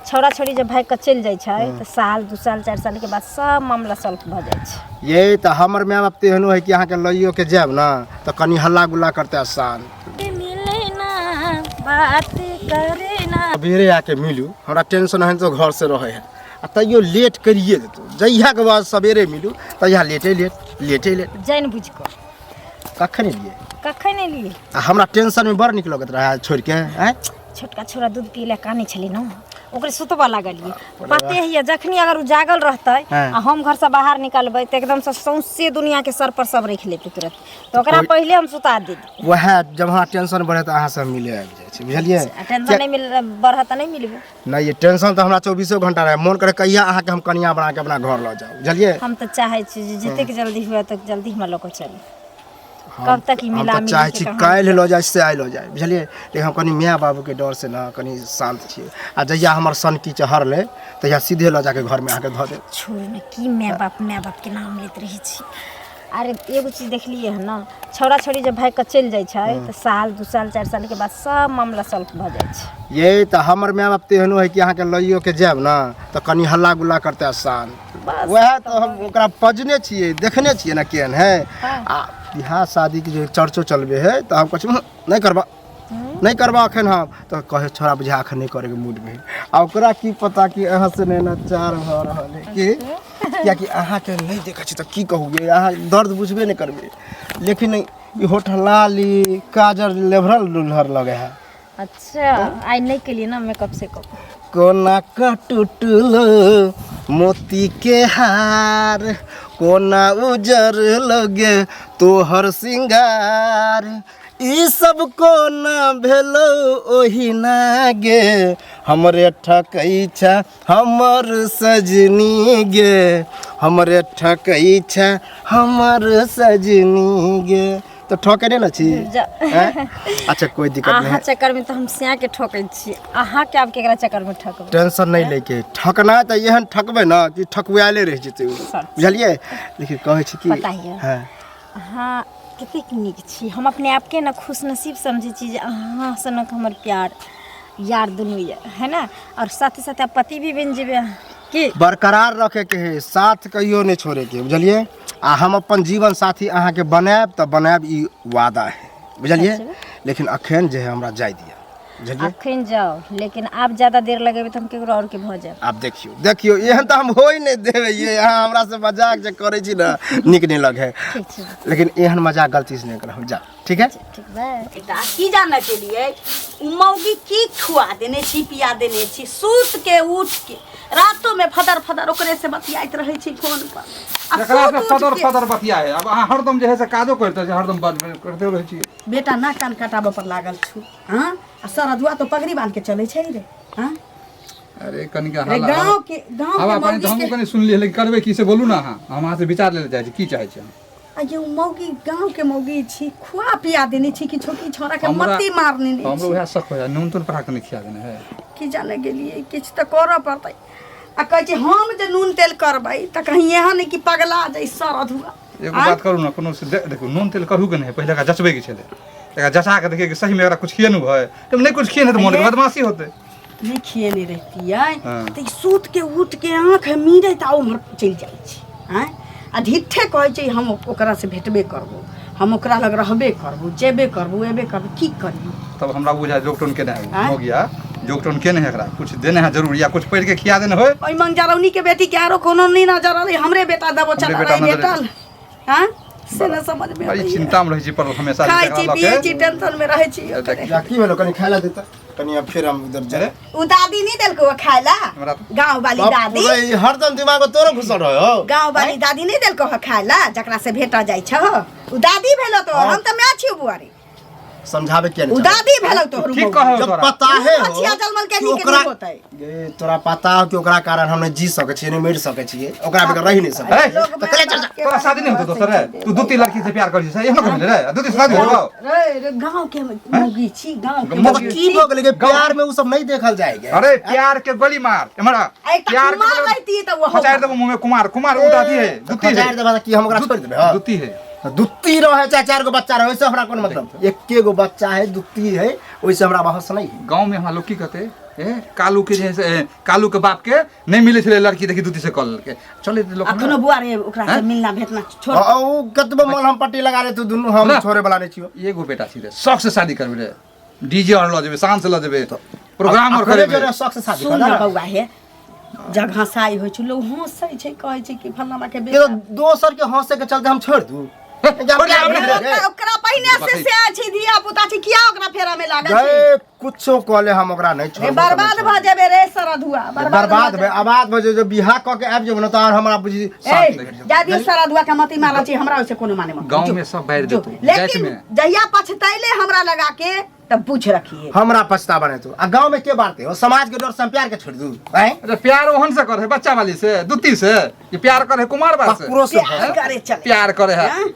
छौड़ा छौड़ी जब भागि कऽ चलि जाइ छै तऽ साल दू साल 4 सालके बाद सब मामला सॉल्व भऽ जाइ छै। ये तऽ हमर माय बाप तऽ एहनो है कि अहाँके लइयो के जायब ने तऽ कनि हल्ला गुल्ला करते आसान मिले ना बात करे ना। सबेरे आके मिलू, हमरा टेंशन है तो घर से रहे है आ तैयो लेट करिए देतौ। जहिया के बाद सबेरे मिलू तहिया लेटे लेट लेटे लेट। जानि बुझि कऽ। कखन एलियै? कखन एलियै? आ हमरा टेंशन में बड़ नीक लगैत रहै छोड़ि के। आँय छोटका छोरा दूध पिए लए कानै छलै ने, ओकरे सुतबऽ लागलियै। पते है जखनी अगर ओ जागल रहतै आ हम घरसँ बाहर निकलबै तऽ एकदमसँ सौंसे दुनियाके सर पर सब राखि लेतै तुरंत, तऽ ओकरा पहिले हम सुता देबै। वएह जब हमरा टेंशन बढ़े तऽ अहाँसँ मिले आबि जाइ छी, बुझलियै? आ टेंशन नहि मिल बढ़त तऽ नहि मिलबै। नहि, ये टेंशन तऽ हमरा 24 घंटा रहै, मोन करे कहिया अहाँके हम कनिया बना के अपना घर लऽ जाउ, बुझलियै? हम तऽ चाहै छी जे जतेक जल्दी हुए तक जल्दी हमरा लऽ कऽ चलू। कब तक ई हम मिला तऽ मिली चाहै के छी कहानी काल्हि लऽ जाइ से आइ लऽ जाइ, बुझलियै? लेकिन हम कनि माय बाबूके डरसँ ने कनि शान्त छियै, आ जहिया हमर सनकी चढ़लै तहिया सीधे लऽ जाके घरमे अहाँके धऽ देब। छोड़ू ने, की माय बाप माय बापके नाम लैत रहै छी। अरे एगो चीज देखलियै हन ने, छौड़ा छौड़ी जब भागि कऽ चलि जाइ छै तऽ साल 2 साल 4 सालके बाद सब मामला सॉल्व भऽ जाइ छै। ये तऽ हमर माय बाप तऽ एहनो है कि अहाँके लइयो के जायब ने तऽ कनि हल्ला गुल्ला करतै आसान। बस वएह तऽ हम ओकरा पजने छियै, देखने छियै ने केहन है। आ बियाह शादीके जे चर्चो चलबे है तऽ हम कहै छी नहि करबा, नहि करबा एखन हम। तऽ कहै छोड़ा बुझा एखन नहि करैके मूडमे है। आ ओकरा की पता कि अहाँ से नहि चार भऽ रहल है कि कियाकि अहाँके नहि देखै छी तऽ की कहू ये, अहाँ दर्द बुझबे नहि करबै। लेकिन ई होठ लाली काजर लेभरल लुल्हर लगे है। अच्छा आइ नहि केलियै ने मेकअप सेकअप। कोना कऽ टूटल मोती के हार, कोना उजर लगे तोहर सिंगार, ई सब कोना भेलो ओहिना गे, हमरे ठकै छा हमर सजनी गे, हमरे ठकै छा हमर सजनी गे। तऽ ठकै नहि ने छी? हैं? अच्छा कोई दिक्कत नहीं अहाँ है। चक्कर में तऽ हम सिया के ठकै छी, अहाँ के आब केकरा चक्कर में ठकबै? टेंशन नहीं लैके, ठकना तऽ एहन ठकबै ने कि ठकुआएले रहि जेतै ओ, सच। बुझलियै? लेकिन कहै छी कि पता यऽ। हँ। अहाँ कतेक नीक छी, हम अपने आपके ने खुशनसीब समझै छी जे अहाँ सनक हमर प्यार यार दुनू यऽ, है ना? और साथे साथे आब पति भी बनि जेबै अहाँ की बरकरार रखे के है, साथ कहियो नहीं छोड़े के, बुझलियै? आ हम अपन जीवन साथी अहाँके बनायब तऽ बनायब, ई वादा है, बुझलियै? लेकिन अखन जे है हमरा जाय दिअ, बुझलियै? अखन जाओ, लेकिन आब ज्यादा देर लगेबै तऽ हम केकरो और के भऽ जायब। आब देखियौ देखियौ, एहन तऽ हम होइ नहि देबै। ये अहाँ हमरा से मजाक जे करै छी ने, नीक नहि लगै, ठीक छै। लेकिन एहन मजाक गलती से नहि करब, जा ठीक है? ठीक, बाय। बेटा की जाने के लिए उ मौगी की खुआ देने छी पिया देने छी, सूत के उठ के रातो में फदर फदर ओकरे से बतियाइत रहै छी फोन पर। आ एकरा सूत से उठ फदर के- फदर बतिया है। अब अहाँ हरदम जे है से काजो करते छै, हरदम बात करते रहै छियै। बेटा नाक कान कटाबऽ पर लागल छु। हाँ आ सरदुआ तो पगड़ी बांध के चलै छै रे। हाँ अरे कनिक रे हल्ला गाँव के गाँव हवा के पानी तऽ मौगी हमहूँ के कनि सुनलियै, लेकिन करबै की से बोलू ने अहाँ, हम अहाँ से विचार लै लए चाहै छी, की चाहै छी अहाँ? आ ये उ मौगी गाँव के मौगी छी, खुआ पिया देने छी किछो की छोरा के हमरा- मत्ती मारने नहि हमरो छी। वएह शक हो नून तून पटा कऽ नहि खिया देने है। की जाने गेलियै, किछु तऽ करऽ पड़तै। आ कहै छै हम जे नून तेल करबै तऽ कहीं एहन नहि कि पगला जाइ सरधुआ। एगो बात करू ने, कोनो से देखू नून तेल करू के नहि, पहिले एकरा जचबै के छलै, एकरा जचा के देखिए कि सही में एकरा कुछ खिएनु है, तब नहि कुछ खिएने तऽ मोन के बदमाशी होतै। नहि खिएने रहितियै हाँ। तऽ ई सूत के उठ के आँख मीरैत आ उम्हर चलि जाइ छै। आँय आ ढिट्ठे कहै छै हम ओकरा से भेटबे करबो, हम ओकरा लग रहबे करबो, जेबे करबो, एबे करबो, की करियै? तब हमरा बुझाय जोगटोन केने है आँय? मौगिया, जोगटोन केने है, एकरा कुछ देने है जरूर, या कुछ पढ़ के खिया देने होय। ओहि मंगजरौनी के बेटी के आरो कोनो नहीं नजर अलै, हमरे बेटा दबो चल हमरे बेटा रही नजर भेटल। हाँ से न समझ में बड़ी अबैया। चिंता में रहै छी पर हमेशा खाइ एकरा छी लऽ पियै के। छी, टेंशन में रहै छी ओकरे। या की भेलो, कनि खाय ला देता कनि, अब फिर हम उधर जाए। उ दादी नहीं देलको वो खाय ला? हमरा तो- गाँव वाली बाप दादी। रे, ई हरदम दिमाग में तोरो घुसल रहे हो। गाँव वाली दादी नहीं देलको हो खाय ला, जकरा से भेटा जाइ छौ उ दादी भेलो तोहर, हम तऽ माय छियौ बुआ रे। समझावे किया उ नहीं चाहबै? दादी भेलो तोहर। ठीक कहौ जब तोरा। पता है हो अछिया जलमल के कि नीक ओकरा नहीं होतै। ये तोरा पता हो कि ओकरा कारण हम नहीं जी सकै छियै, नहीं मरि सकै छियै, ओकरा बगैर रहि नहीं सकै ए, छियै, तऽ कले चल जा। तोरा शादी नहीं होतो दोसर रे, तू दू तीन लड़की से प्यार करै छी, एहनो कहे रे दू तीन शादी होतो। रे रे गाँव के मौगी छी, गाँव के मौगी मौगी की छी। भऽ गेलै के प्यार में उ सब नहीं देखल जाएगा। अरे प्यार के गोली मार एमरा, आ एकटा प्यार के कुमार गोली- रहिती तऽ ओहो खचारि देबो मुँह में, कुमार कुमार उ दादी है, दुत्ती है। खचारि देबा तऽ की हम ओकरा छोड़ि देबै? हँ। दुत्ती है। दुत्ती रहे चाहे 4 गो बच्चा रहे, ओहिसे हमरा कोन मतलब? एके गो बच्चा है, दुत्ती है, ओहिसे हमरा बहस नहीं है। गाँव में हमरा लोग की कहते, ए कालू के जे है से कालू के बाप के नहीं मिले छलै लड़की देखी दूती से कऽ लेलकै चले लोक अखनो बुआ रे ओकरा से मिलना भेटना छोड़ आ, ओ कतबो मलहम पट्टी लगा ले तू दुनू हम ना। छोड़े वाला नहीं छियो एगो बेटा छी रे शौक से शादी करबे रे डीजे और लऽ जेबै शान से लऽ जेबै प्रोग्राम और अखने करेबै जोरे शौक से शादी सुन कर ना ना। बौआ हे जब हंसाई होइ छै लोग हंसै छै कहै छै कि फलाना के ये बेटा तो दोसर के हंसे के चलते हम छोड़ दू छोड़ दे, अपने। ओकरा ओकरा पहिने से से छै धिया पुता छै किया ओकरा फेरा में लागल छै गए कुछो कहले हम ओकरा नहीं रे छोड़बो बर्बाद भऽ जेबे रे सरधुआ बर्बाद भे आबाद भऽ जे बियाह कऽ के आबि जेबो ने तऽ आर हमरा बुझी ए शांति भेट जेतौ। जादी सरधुआ के मती मारल छै हमरा ओइसे कोनो माने मत गाँव में सब बाहर जो, देतौ जाति लेकिन में जहिया पछतैले हमरा लगा के तब पूछ रखिए हमरा पछतावा नहीं तो आ गांव में के बांटते हो समाज के डर से हम प्यार के छोड़ दू हैं अरे प्यार ओहन से करे बच्चा वाली से दुती से ये प्यार करे कुमार बाल से ककरो से प्यार करे चले प्यार करे है हाँ?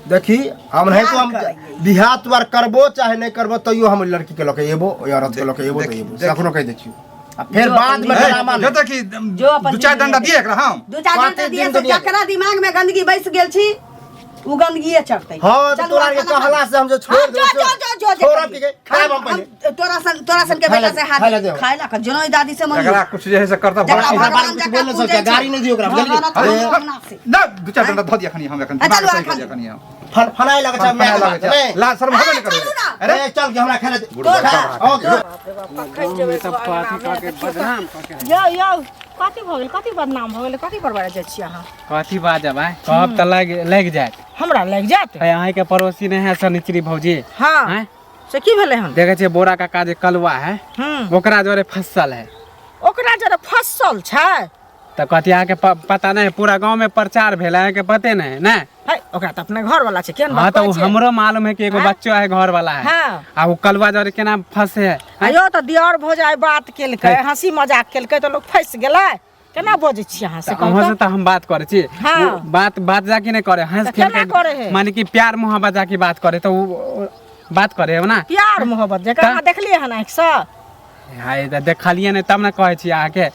देखी हम नहीं तो हम प्यार करेंगे। बियाह तुआर करबो चाहे नहीं करबो तैयो हम लड़की के लके एबो या औरत के लके एबो तो देख- एबो देख- सखनो कह दै छियो आ फिर जो बाद में अपन ड्रामा जो नहीं। तक कि जो अपन दू चार डंडा दिए एकरा हम दू चार पाँचे घंटा दिए दिन से दुनिया के। जकरा दिमाग में गंदगी बैस गेल छी उ गंदगीए चढ़तै हाँ, तो चलू, तोरा के खाना कहला खा। से हम जो छोड़ हाँ, देबो, जो जो जो जो छोड़ छोड़ब की खायब हम पहिले तोरा सन के खाय बेटा ला से हाथ खाय ला देहो। खाय ला के जनोई दादी से मन एकरा कुछ जे है से करता जकरा बड़ा एकरा भगवान बारे में कुछ जकरा बोल नहीं पूजै सकता, छै। गाड़ी नहीं दियो ओकरा, बुझलियै? भगवान अरे, अपना से। ना दू चार डंडा धऽ दिया खनी हम एखन आ, दिमाग चलू, सही कर एखन। दिया खनी हम फन फनाइ लगै छै फनाइ लगै छै। लाज शर्म होबे नहि चलू करबै ना। अरे अरे चल के हमरा खाय ला दे तोरा ओके यौ यौ कथी भऽ गेल कथी बदनाम भऽ गेल कथी पर बाजै छी अहाँ कथी बाजब आइ कहब तऽ लागि लागि जायत हमरा लागि जायत है अहाँके पड़ोसी नहि है शनिचरी भौजी हँ आँय से की भेलै हन देखै छियै बोरा काका जे कलुआ है हूँ ओकरा जोरे फसल है ओकरा जरा फसल छै तऽ कथी अहाँके पता नहि है पूरा गाँवमे प्रचार भेल है, अहाँके पते नहि है ने है ओकरा तऽ अपने घर वाला छै केहन हाँ बात तऽ कहै ओ छियै? हमरो मालूम है कि एगो आँय? बच्चो है घर वाला है हाँ। आ ओ कलुआ जोरे केना फंसे है आयो तऽ दियर भौजाइ बात केलकै है। हँसी मजाक केलकै तऽ लोक फँसि गेलै केना बजै छी अहाँ से तऽ कहू अहाँ से तऽ तऽ हम बात करै छी हाँ। ओ बात बात जाके नहि करे हंस तऽ खेल केना के करे है? माने कि प्यार मोहब्बत जाके बात करे तऽ ओ बात करे है ना प्यार मोहब्बत जकरा तऽ- अहाँ देखलियै हन आँखिसँ हाय तऽ देखलियै नहि तब ने कहै छी अहाँके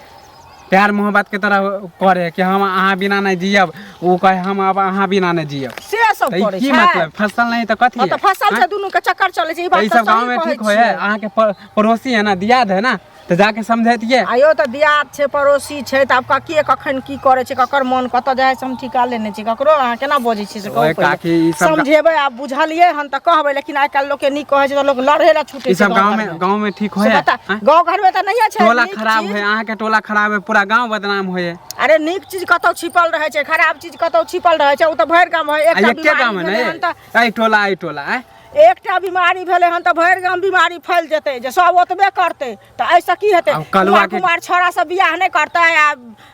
प्यार मोहब्बत के तरह करे कि हम अहाँ बिना नहि जियब ओ कहे हम अब अहाँ बिना नहि जियब से सब तऽ ई करै की छै मतलब फसल नहि तऽ कथी हँ तऽ है? फसल छै दुनू के चक्कर चलै छै ई तऽ बात ई तऽ सब गाँव सही में कहै ठीक होय है छियै अहाँके पड़ोसी है ना दियाद है ना तऽ जाके समझैतियै आयो तऽ दियाद छै पड़ोसी छै तऽ आब के कखन की करै छै ककर मन कतऽ जाइ छै हम ठिका लेने छी ककरो अहाँ केना बजै छी से कहू ओए पहिले। काकी, ई सब समझेबै आब बुझलियै हन तऽ कहबै लेकिन आइ काल्हि लोकके नीक कहै छै तऽ लोक लड़े लए छूटै ई छै सब गाँव में गाँव में ठीक होय से है बता आँय? गाँव घरमे तऽ नहिए छै टोला नीक खराब चीज। है अहाँके टोला खराब है पूरा गाँव बदनाम होय है अरे नीक चीज कतौ छिपल रहै छै खराब चीज कतौ छिपल रहै छै ओ तऽ भरि गाम है आ एकटा एके गाँव बीमारी में भेलै हन ने तऽ एहि टोला एहि टोला आँय? एकटा बीमारी भेलै हन तऽ भरि गाम बीमारी फैल जेतै जे सब ओतबे करतै तऽ एहिसँ की हेतै आब कलुआ कुमार के- कुमार छोड़ा सब बियाह नहि करतै आ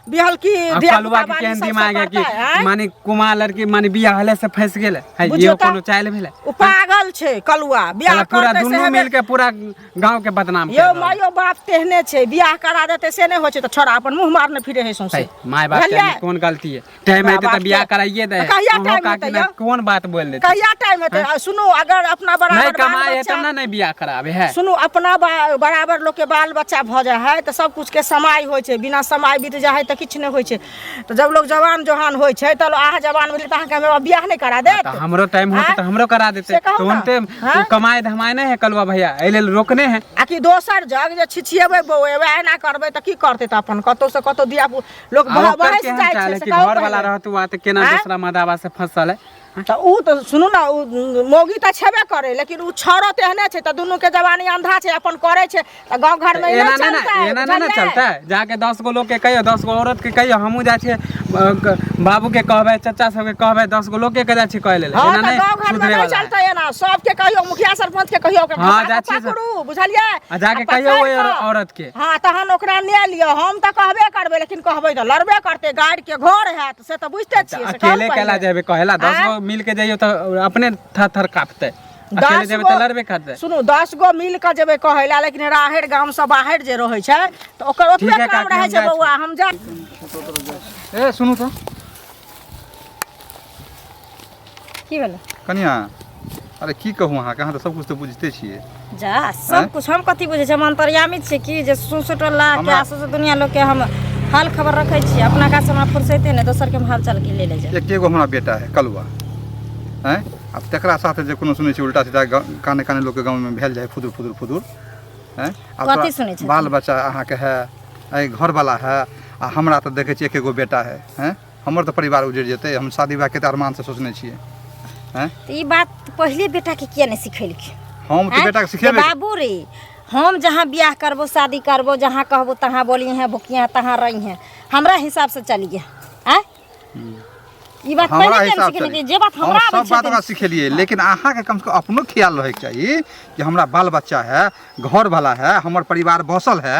बिहल की अब धिया कलुआ पुता के बाली केहन सब से दिमाग है कि करतै, आँय? माने कुमार लड़की माने बियाह हले से फंस गेल है बुझियौ इहो तऽ कोनो चाइल भेलै ओ पागल छै कलुआ बियाह साला पूरा करतै से दुनू हेबे मिल के पूरा गांव के बदनाम यौ कर रहल है। मायो बाप तेहने छै बियाह करा देतै से नहि होइ छै तऽ छोड़ा अपन मुँह मारने फिरे है सौंसे है, माय बाप के बुझलियै? कोन गलती है टाइम माय हेतै बाप तऽ बियाह के- कराइए दे तऽ कहिया अहूँ टाइम काकी हेतै ने यौ? कोन बात बोल देते कहिया टाइम हेतै आ सुनू अगर अपना नहीं बराबर बाल कमाए है बच्चा तब ना नहीं बियाह कराबे है सुनू अपना बराबर लोकके बाल बच्चा भऽ जाइ है तऽ सब कुछ के समय होइ छै बिना समय बीत जाइ है तऽ किछु नहि होइ छै तऽ जब लोग जवान जोहान होइ छै तऽ अहाँ जवान भेलै तऽ अहाँके माय बाप बियाह नहि करा देत तऽ हमरो टाइम होते आँय? तऽ हमरो करा देते से कहू तो ना। उनते हाँ? उ कमाए धमाए नहीं है कलुआ भैया एहि लेल रोकने है आ कि दोसर जग जे छिछिएबै बौएबै एना करबै तऽ की करतै तऽ अपन कतौ से कतौ धिया लोक आ ओकर बहसि केहन जाइ चाल छै है से कि कहू घर वाला पहिले। रहतु आ तऽ केना आँय? दूसरा मदावा से फसल है तऽ उ तऽ सुनू ने उ मौगी तऽ छेबे करे लेकिन उ छौड़ो तेहने छै तऽ दुनू के जवानी अंधा छै अपन करे छै तऽ गाँव घर में एना नहि नहि ने चलतै एना नहि ने बुझलियै? चलतै जाके 10 गो लोग के कहियो 10 गो औरत के कहियो हमहूँ जाइ छियै बाबू के कहबै चाचा सबके कहबै 10 गो लोग के जाइ छियै कहै लेल हँ एना तऽ नहि गाँव घर में सुधरे नहि वाला है। चलतै एना सबके कहियो मुखिया सरपंच के कहियो ओकरा हँ, घसा जाइ कऽ छियै सब। पकड़ू बुझलियै आ जाके आ कहियो पकड़ि ओहि कऽ- औरत के। हँ तहन ओकरा ने लिअ हम तऽ कहबे करबै लेकिन कहबै तऽ लड़बे करतै गाड़ि के घर हैत से तऽ बुझिते छियै से कहू अकेले केला पहिले। जेबै कहेला 10 आँय? गो मिल के जइयो तऽ अपने थर थर कांपतै अकेले दस जेबै गो तऽ लड़बे करतै सुनू 10 गो मिल कऽ जेबै कहै लए लेकिन राहरि गामसँ बाहर जे रहै छै तऽ ओकर ओतबे ठीक है काम काकी, रहै हम छै जाइ छी। बौआ हम जा ए सुनू तऽ की भेलै कनिया अरे की कहू अहाँके अहाँ तऽ सब कुछ तऽ बुझिते छियै जा सब कुछ हम कथी बुझै छियै हम अंतर्यामी छियै की जे सौंसे टोला के हमरा- आ सौंसे दुनिया लोक के हम हाल खबर रखै छियै अपना काज हमरा फुर्सैते नहि दोसर के हम हाल चाल की ले ले जाय एके गो हमरा बेटा है कलुआ आँय आब तकरा साथ जे कोनो सुनै छियै उल्टा सीधा काने काने लोकके गाँवमे भेल जाइ फुदुर फुदुर फुदुर हैं आब कथी तोरा सुनै छथिन? बाल बच्चा अहाँके है एहि घरवाला है आ हमरा तऽ देखै छियै एके गो बेटा है हैं हमर तऽ परिवार उजड़ि जेतै हम शादी विवाह कते अरमानसँ सोचने छियै हैं तऽ ई बात पहिले बेटाके किया नहि सिखेलखिन हम तऽ आँय? बेटाके जे सिखेबै बाबू रे हम जहाँ बियाह करबो शादी करबो जहाँ कहबो तहाँ बोली हैं भुकिया तहाँ रही हैं हमरा हिसाब से चलिए आँय ई बात हमरा पहिले हिसाब केना से सिखेलखिन जे बात हम हमरा आबै सब बात छै ओकरा सिखेलियै लेकिन अहाँके कमसँ कम अपनो ख्याल रहैके चाही कि हमरा बाल बच्चा है घर वाला है हमर परिवार बसल है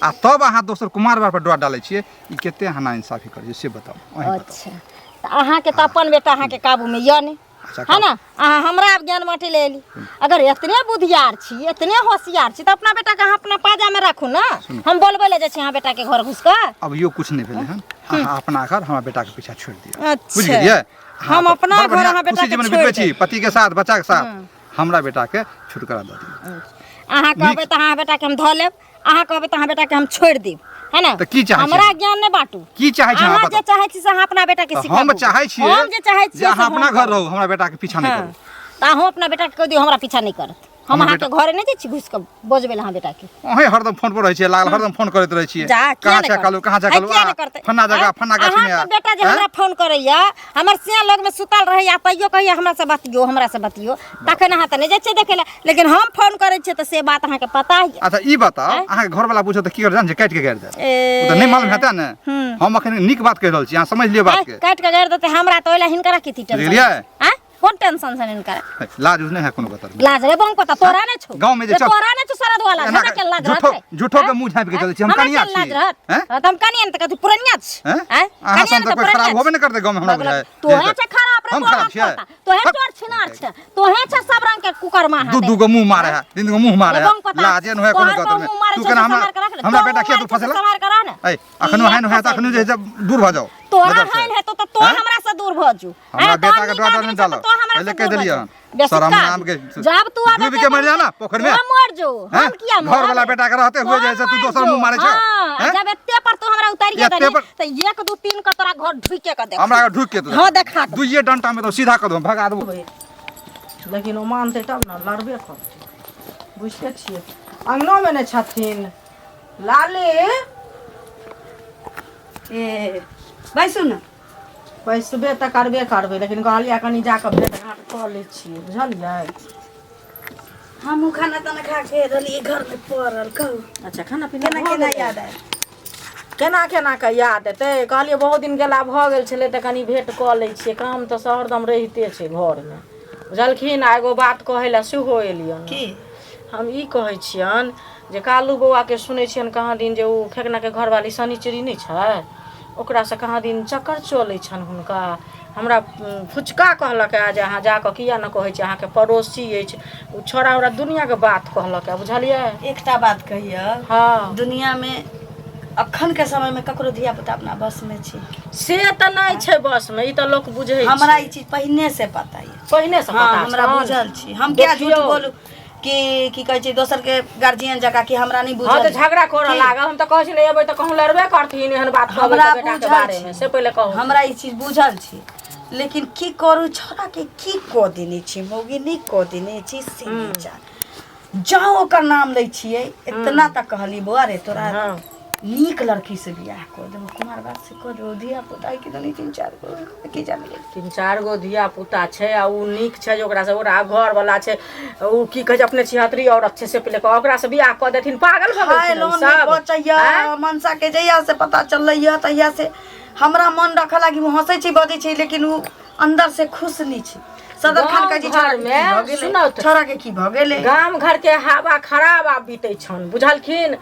आ तब अहाँ दोसर कुमार बार पर डोरा डालै छियै ई कते अहाँ नाइंसाफी करै छियै से बताउ अहीं बताउ अच्छा तऽ अहाँके तऽ अपन बेटा अहाँके काबूमे यऽ नहि अच्छा है ना अहाँ हमरा आब ज्ञान बाँटै लए एली अगर एतने बुधियार छी एतने होशियार छी तऽ अपना बेटाके अहाँ अपना पाजामे राखू ने हम बोलबै लए जाइ छी अहाँ बेटाके घर घुसि कऽ अभियो कुछ नहि भेलै हन अहाँ अपना घर हमरा बेटाके पीछा छोड़ि दिअ अच्छा। बुझि गेलियै अहाँ हम अपना बड़ घर बढ़िआँ अहाँ खुशी बेटाके जीवन छोड़ि बितबै छी देब। पतिके साथ बच्चाके साथ हमरा बेटाके छुटकारा दऽ दिअ अहाँ कहबै तऽ अहाँ बेटाके हम धऽ लेब अहाँ कहबै तऽ अहाँ बेटाके हम छोड़ि देब है ना तऽ की चाहै हमरा छियै? ज्ञान नहि बाँटू की चाहै छी अहाँ अहाँ जे बताउ? चाहै छी से अहाँ अपना बेटाके तऽ सिखाबू हम चाहै छियै हम जे चाहै जे छियै अहाँ से हम अपना घर करब। रहू हमरा बेटाके पीछा नहि हाँ। करू तऽ अहूँ अपना बेटाके कहि दियौ हमरा पीछा नहि करत हम हमर अहाँके घरे नहि जाइ छी घुसि कऽ बजबै लए अहाँ बेटाके अहें हरदम फोन पर रहै छियै लागल हरदम फोन करैत रहै छियै जा किया कहाँ नहि छै कालू कहाँ छै करतै? कालू किया नहि करतै? फन्ना जगह आँय? फन्ना गाछी में अहाँके बेटा जे हमरा फोन करैया हमर सिया लगमे सुतल रहैया तैयो कहैया हमरा से बतियो हमरा से बतियो तखन अहाँ तऽ नहि जाइ छियै देखै लए लेकिन हम फोन करै छियै तऽ से बात अहाँके पता है अच्छा ई बताउ अहाँके घरवाला पूछत तऽ की कर जान छै काटि के गाड़ि देत ओ तऽ नहि मालूम हेतै ने हम अखन नीक बात कहि रहल छी अहाँ समझि लियौ बात के काटि के गाड़ि देतै हमरा तऽ ओहि लए हिनकरा की टेंशन बुझलियै? आँय कोन टेंशन छनि हिनकरा लाज उज नहि है कोनो बात लाज रे बंको त तोरा नहि छौ गाँव में जे रे चल- तोरा नहि छौ शरद वाला एना हमरा के लाज झूठो रहतै झूठो के मुंह झाँपि के चलै छी हम हमरा कनिया के लाज छी रहत हैं? हाँ, तऽ हम कनिया ने तऽ कथी पुरनिया छी हैं? आँय? अहाँ कनिया सन ने तऽ कोई पुरनिया खराब छी। होबे नहि करतै गाँवमे हमरा बगल- बुझाइ तोहे छै खराब रे हम तोरा खराब छियै पता। तोहे हट। चोर छिनार छै तोहे छै सब रंग के कुकर्मा दू दू गो मुंह मारे है तीन गो मुंह मारे है लाजे न होय कोनो गत में तू केना हमरा हमरा बेटा किया तू फसेला ऐ अखनो हैन होय त अखनो जे है से दूर भऽ जाओ तोरा नजर से। हैन हेतो तऽ तो हैं? हमरा से दूर भऽ जो हमरा हैं, बेटा तोहर के नीक डर आदमी नहि छौ तऽ डालो तो हमरा पहिले से कहि दूर भऽ देलियै जो। हन बेसी शरम काज। नाम के जब तू आबे डूबि के मरि जा ना पोखरि में हम मर जो हैं? हम किया मरब? घर वाला बेटा के रहते हुए जे है से तू हम दोसर मर मुंह मारे जो। छौ हाँ, हैं? जब एते पर तू हमरा उतारि के एते देली पर- तऽ 1 2 3 के तोरा घर ढुके के देख हमरा ढुक के तू हां देखा दे। दुइये डंटा में तो सीधा कर दो भगा दो लेकिन ओ मानतै तब ने लड़बे करतै बुझिते छियै अङ्गनोमे नहि छथिन लाली ए बैसू ने बैसबे तऽ करबे करबै लेकिन कहलियै कनि जाकऽ भेट घाँट कऽ लै छियै बुझलियै हमहूँ खाना ताना खा के रहलियै घरमे पड़ल कहू अच्छा खाना पीना केना भऽ केना गेलै? याद आयल केना केना कऽ याद एतै कहलियै बहुत दिन गेला भऽ गेल छलै तऽ कनि भेट कऽ लै छियै काम तऽ हरदम रहिते छै घरमे बुझलखिन आ एगो बात कहै लए सेहो एलियनि की हम ई कहै छियनि जे कालू बौआके सुनै छियनि कहाँ दिन जे ओ फेकनाके घरवाली शनिचरी नहि छै ओकरासँ कहाँ दिन चक्कर चलै छनि हुनका हमरा फुचका कहलक जे अहाँ जाकऽ किया नहि कहै छियै अहाँके पड़ोसी अछि ओ छौड़ा उड़ा दुनिआँके बात कहलक बुझलियै एकटा बात कहियौ हँ दुनियामे अखन के समय में ककरो धिया पुता अपना बस में छै से तऽ नहि छै बसमे ई तऽ लोक बुझै छै हमरा ई चीज पहिने से पता ये पहिने से हाँ पता हमरा छनि। बुझल छी हम किया झूठ देखियौ। बोलू कि की कहै छै दोसर के गार्जियन जकाँ कि हमरा नहि हँ बुझल तऽ झगड़ा करऽ की? लागल हम तऽ कहै छी ने एबै तऽ कहूँ लड़बे करथिन एहन बात कहबै हमरा तऽ बेटाके बुझल बारेमे छी। से पहिले कहू हमरा ई चीज बुझल छी लेकिन की करू छोड़ा के की कऽ देने छी मौगी नहि कऽ देने छी से नहि जान जँ ओकर नाम लै छियै इतना तक कहली बौआ रे तोरा हँ नीक लड़की से बियाह कऽ देबो कुमार बात से कऽ देबो धिया पुता कि दनी तीन चार गो की जाने गेल तीन चारि गो धिया पुता छै आ ओ नीक छै जे ओकरासँ ओकरा घर वाला छै ओ की कहै छै अपने छिहत्तरी औरत छै से पहिले कह ओकरासँ बियाह कऽ देथिन पागल भऽ हाय गेलखिन लोन ई नहि सब बचैया आँय? मनसा के जहिया से पता चललैया तहिया से हमरा मन रखऽ लागी ओ हंसै छै बजै छै लेकिन ओ अंदर से खुश नहि छै सदर खान कहै छै गाँव छोड़ा के की घरमे भऽ गेलै सुनौ तऽ। छोड़ा के की भऽ गेलै गाम घर के हवा खराब आब बीतै छनि बुझलखिन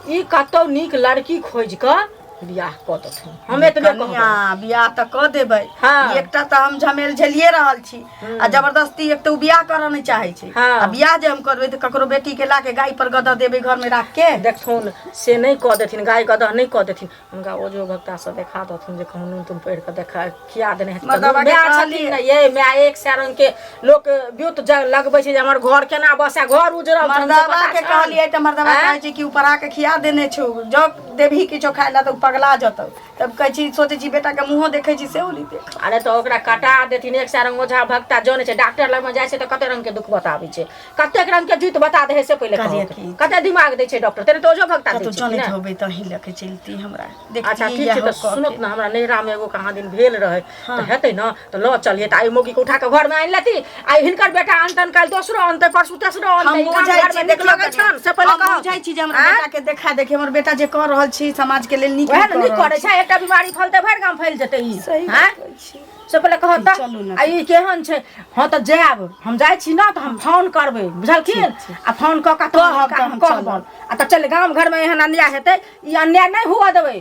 ई कतौ नीक लड़की खोजि कऽ बियाह कऽ देथुन हम एतबे कहबै कनिया बियाह तऽ कऽ देबै हाँ। एकटा तऽ हम झमेल झेलिए रहल छी आ जबरदस्ती एक तऽ ओ बियाह करऽ नहि चाहै छै हाँ। आ बियाह जे हम करबै तऽ ककरो बेटी के ला के गाय पर गदह देबै घर में राख के देखथुन से नहि कऽ देथिन गाय गदह नहि कऽ देथिन हुनका ओझो भक्ता से देखा देथुन जे कहूँ नून तून पढ़ि कऽ देखा खिया देने हेतै तऽ मर्दबा के माय छथिन कहलियै। ने ये माय एक सए रंग के लोक ब्यूत लगबै छै जे हमर घर केना बसै घर उजरल छनि से मर्दबा पता के छनि? कहलियै तऽ मर्दबा आँय? कहै छै कि ऊपर आके खिया देने छौ जब देबही किछो खाय ला तऽ उ पगला जतौ तब कहै छी सोचै छी बेटाके मुँहो देखै छी सेहो नहि देख। अरे तऽ ओकरा कटा देथिन एक सए रंग ओझा भक्ता जनै छै। डॉक्टर लगमे जाइ छै तऽ कते रंग के दुख बताबै छै, कतेक रंग के जुइत बता दे है से पहिले कहलियै कहू। कि कते दिमाग दै छै डॉक्टर, तेने तऽ ओझो भक्ता दै कतहु छै कि जनैत ने? होबै तऽ अहीं लऽ के चलती हमरा। अच्छा देखतियै ठीक छै इएह तऽ कऽ सुनत के। ने, हमरा नैहरामे एगो कहाँ दिन भेल रहै तऽ हेतै ने तऽ लऽ चलियै। तऽ आइ मौगी के उठा कऽ घरमे आनि लेती, आइ हिनकर बेटा अनतनि, काल्हि दोसरो अनतै, परसू तेसरो हम अनतै। गाम बुझै घरमे छी, नीक देखियौ लगै कनिया, छनि से पहिले हम कहू। बुझै छी जे हमरा आँय? बेटा के देखा देखी हमर बेटा जे कऽ रहल छी समाज के लेल नीक वएह नहि ने कऽ नीक रहल करै छी। छै। एकटा बीमारी फैलतै भरि गाम फैल जेतै ई। सही आँय? बात कहै छी। से पहिले कहत तऽ चलू ने। आ ई केहन छै? हँ तऽ जायब, हम जाइ छी ने तऽ हम फोन करबै, बुझलखिन? आ फोन कऽ कऽ कहब तहन तऽ हम कहबनि। आ तऽ चल, गाम घरमे एहन अन्याय हेतै ई अन्याय नहि हुअ देबै,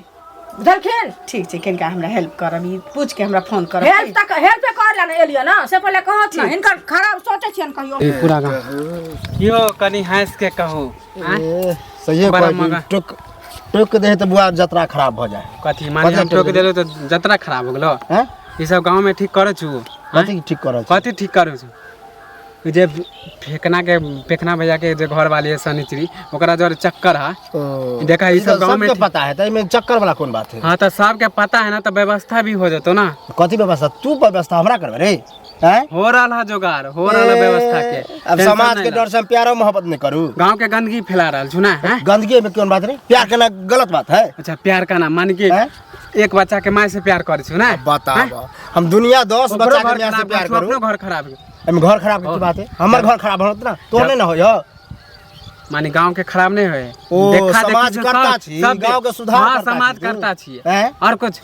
बुझलखिन? ठीक छै, कनिका हमरा हेल्प करब, ई पूछ के हमरा फोन करब। हेल्प तक हेल्पे कर ला ने एलियै ने से पहिले कहत ने, हिनकर खराब सोचै छियनि कहियो। ई पूरा गाँव यौ कनि हँसि के कहू आँय? ए, सहिए बड़ा कहै छी, मगा। टोक टोक दे तऽ बुआ जतरा खराब भऽ जाए। कथी माने हम टोक देलहुँ तऽ जतरा खराब हो गेलो? हैं? ई सब गाँव में ठीक करै छु? कथी ठीक करऽ छी? कथी ठीक करै छु? जे फेकना के फेकना भैया के जे घर वाली है सनिचरी, ओकरा जरे चक्कर है। ओ, देखा, ई सब तऽ गाँव में सबके ठीक- पता है तऽ एहिमे चक्कर वाला कोन बात है? हाँ तऽ सबके पता है ना तऽ व्यवस्था भी हो जेतो ना। कथी व्यवस्था? तू व्यवस्था हमरा करबे रे? हैं? हो रहा है जोगाड़, हो रहा है व्यवस्था के। अब टेंशन समाज नहीं के ला। डर से हम प्यारो मोहब्बत नहीं करू? गांव के गंदगी फैला रहल छु ना, हैं? गंदगी में कौन बात रे? प्यार करना गलत बात है? अच्छा प्यार का ना मान के हैं? एक बच्चा के माय से प्यार करे छु ना? बताब, हम दुनिया 10 ओकरो बच्चा के घर माय से खराब प्यार छु, करू। अपनो घर खराब है। एहिमे घर खराब के की बात है? हमर घर खराब होत ना तो नहीं ना होय। माने गांव के खराब नहीं होय। ओ, देखा देखी समाज से करता सब- छी, सब गांव के सुधार हाँ, करता समाज छी तू। करता छी। हैं? और कुछ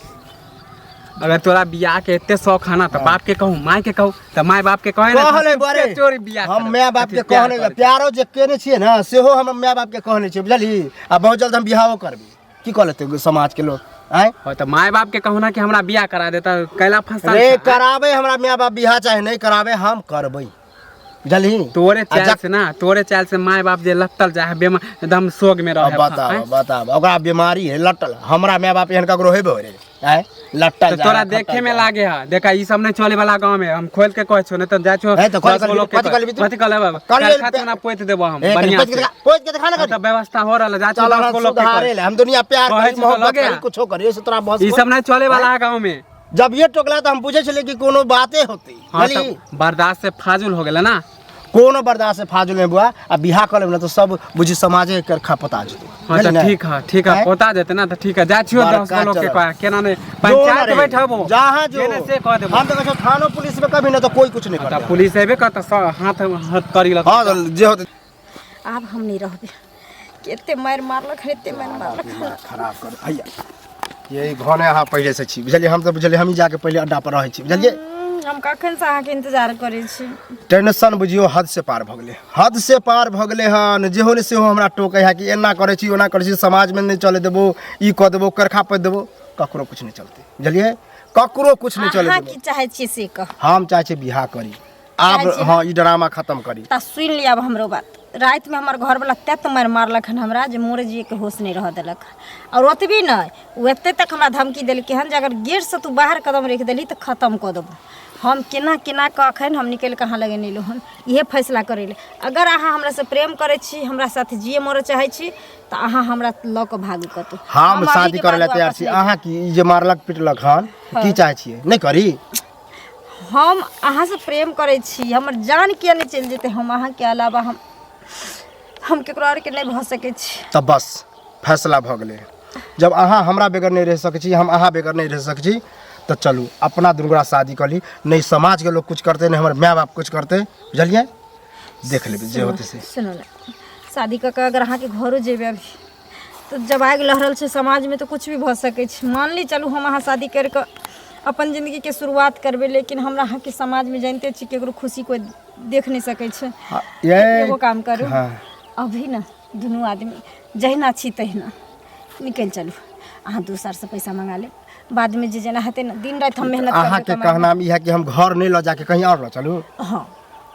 अगर तोरा बियाह के एते शौक है ना तो बाप के कहूँ माय के कहूँ तऽ माय बाप के कहे ना कहले बरे चोरी बियाह हम करब। माय बाप के अथी प्यार कहने करै। प्यारो जे केने छियै ने सेहो हम माय बाप के कहने छियै, बुझलही? आ बहुत जल्द हम बियाहो करबै, की कह लेतै समाज के लोग? आँय? हो तऽ माय बाप के कहू ना कि हमरा बियाह करा देता, कैला फंसल रे छा? कराबे हमरा माय बाप बियाह चाहे नहीं कराबे, हम करबै, बुझलही? तोरे आ चाल जक- से ना, तोरे चाल से माय बाप जे लत्तल जाए है बेमा एकदम शोक में रहे। अब बताब बताब, ओकरा बीमारी है लटल, हमरा माय बाप एहन ककरो हेबे रे? आँय, लटल तो जाए तोरा है, देखे खटल में जाए। लागे है। देखा ई सब नहीं चले वाला गांव में, हम खोल के कहै छो नहीं तो जाइ छो। है तो खोल 10 गो के लोग के कथी कहलबी तू? कथी कहले बाबा? कहलियै कारखाना चुना पोति देबो हम ए, बढ़िया पोति के से। देखा, पोति के देखा ना हाँ, करी। तो व्यवस्था हो रहल है, जाइ छो चल 10 गो लोग के सुधारे कहै। ले, हम दुनिया प्यार कहै करी छी तऽ मोहब्बत लगे करी है। कुछो करी से तोरा बस ई सब नहीं चले वाला है गांव में। जब ये टोकला तो हम बुझे छलियै कि कोनो बाते होती। हाँ बुझली? तो बर्दाश्त से फाजुल हो गेलै ना। कोनो बर्दाश्त से फाजुल नहीं बुआ, आ बियाह कर लेब ना तो सब बुझी समाजे के खपता जेतै। हाँ बुझली तो ने? ठीक है, ठीक है। आँय? पोता जेतै ना तो ठीक है, जाइ छियो बड़का 10 गो लोग के चलब। कहे केना नहीं जो ना पंचायत रे, बैठबो जहाँ जो जेने से कह देबो। हम तो कहै छियौ, थानो पुलिस में कभी ना तो कोई कुछ नहीं तऽ करतै। पुलिस एबे करत तऽ हाथ हाथ करी लग। हाँ तो जे होतै। आब हम नहीं रहबै, कते मारि मारलक हन, एते मारि मारलक हन। खराब कर भैया, यही घने अहाँ पहिले से छी, बुझलियै? हम तऽ बुझलियै हमही जाके पहिले अड्डा पर रहै छी, बुझलियै? हम कखन से अहाँके इंतजार करै छी। टेंशन बुझियौ हद से पार भऽ गेलै, हद से पार भऽ गेलै हन। जेहो ने सेहो हमरा टोकै है कि एना करै छी ओना करै छी, समाजमे नहि चलै देबो, ई कऽ देबो, करखा पोति देबो। ककरो कुछ नहि चलतै, बुझलियै? ककरो कुछ नहि चलै अहाँ देबो। की चाहै छियै से कह। हम चाहै छियै बियाह करी आब। चाहै छियै? हँ, ई ड्रामा खत्म करी। तऽ सुनि लिअ आब हमरो बात। रातिमे हमर घरवला तत मारि मारलक हन हमरा जे मोरे जियैके होश नहि रहऽ देलक। आओर ओतबी नहि, ओ एते तक हमरा धमकी देलकै हन जे अगर गेटसँ तू बाहर कदम राखि देलही तऽ खतम कऽ देबौ। हम केना केना कऽ अखन हम निकलि कऽ अहाँ लग एलहुँ हन इहे फैसला करै लए। अगर अहाँ हमरासँ प्रेम करै छी, हमरा साथ जियै मरऽ चाहै छी तऽ अहाँ हमरा लऽ कऽ भागू कतहु। हम शादी अभीके करै लए बाद तैयार वापस छी। नहि। अहाँ की ई जे मारलक पिटलक हन, की चाहै छियै? नहि करी? हम अहाँसँ प्रेम करै छी, हमर जान किया नहि चलि जेतै, हम अहाँके अलावा हम केकरो आओरके नहि भऽ सकै छी। तऽ बस फैसला भऽ गेलै। जब अहाँ हमरा बगैर नहि रहि सकै छी, हम अहाँ बगैर नहि रहि सकै छी, तऽ चलू अपना दुनू गोरा शादी कऽ ली। नहि समाजके लोक कुछ करतै, नहि हमर माय बाप कुछ करतै, बुझलियै? देख लेबै जे होतै से। सुनू ने, शादी कऽ कऽ अगर अहाँके घरो जेबै अभी तऽ जब आगि लहरल छै समाजमे तऽ कुछ भी भऽ सकै छै। मान ली चलू हम अहाँ शादी करि कऽ अपन जिन्दगीके शुरुआत करबै, लेकिन हमरा अहाँके समाजमे जानिते छी केकरो खुशी कोइ देख नहि सकै छै। ये एगो काम करू। हाँ। अभी ने दुनू आदमी जहिना छी तहिना निकलि चलू। अहाँ दोसरसँ पैसा मंगा लेब, बादमे जे जेना हेतै ने दिन राति हम मेहनत करबै अहाँके कमाबै। कहना ई है कि हम घर नहि लऽ जाके कहीं आओर लऽ चलू? हँ।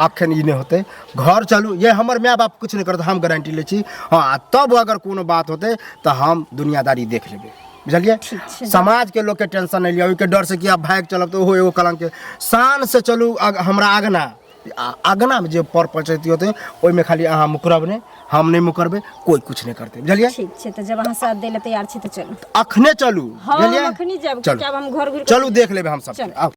अखन ई नहि होतै, घर चलू। ये हमर माय बाप कुछ नहि करत, हम गारंटी लै छी। हँ, आ तब अगर कोनो बात होतै तऽ हम दुनियादारी देख लेबै, बुझलियै? ठीक छै। समाजके लोकके टेंशन नहि लिअ ओहिके डर से कि आब भागि चलब तऽ ओहो एगो कलंक। शान से चलू हमरा अगना आ अगनामे जे पर पंचायती होतै ओहिमे खाली अहाँ मुकरब नहि, हम नहि मुकरबै, कोइ कुछ नहि करतै, बुझलियै? ठीक छै, तऽ जब अहाँ साथ दै लए तैयार छी तऽ चलू। अखने चलू। हँ, बुझलियै? हम अखनी जायब। चलू। आब हम घर घुरि चलू, देख लेबै हम सब। चलू। आउ।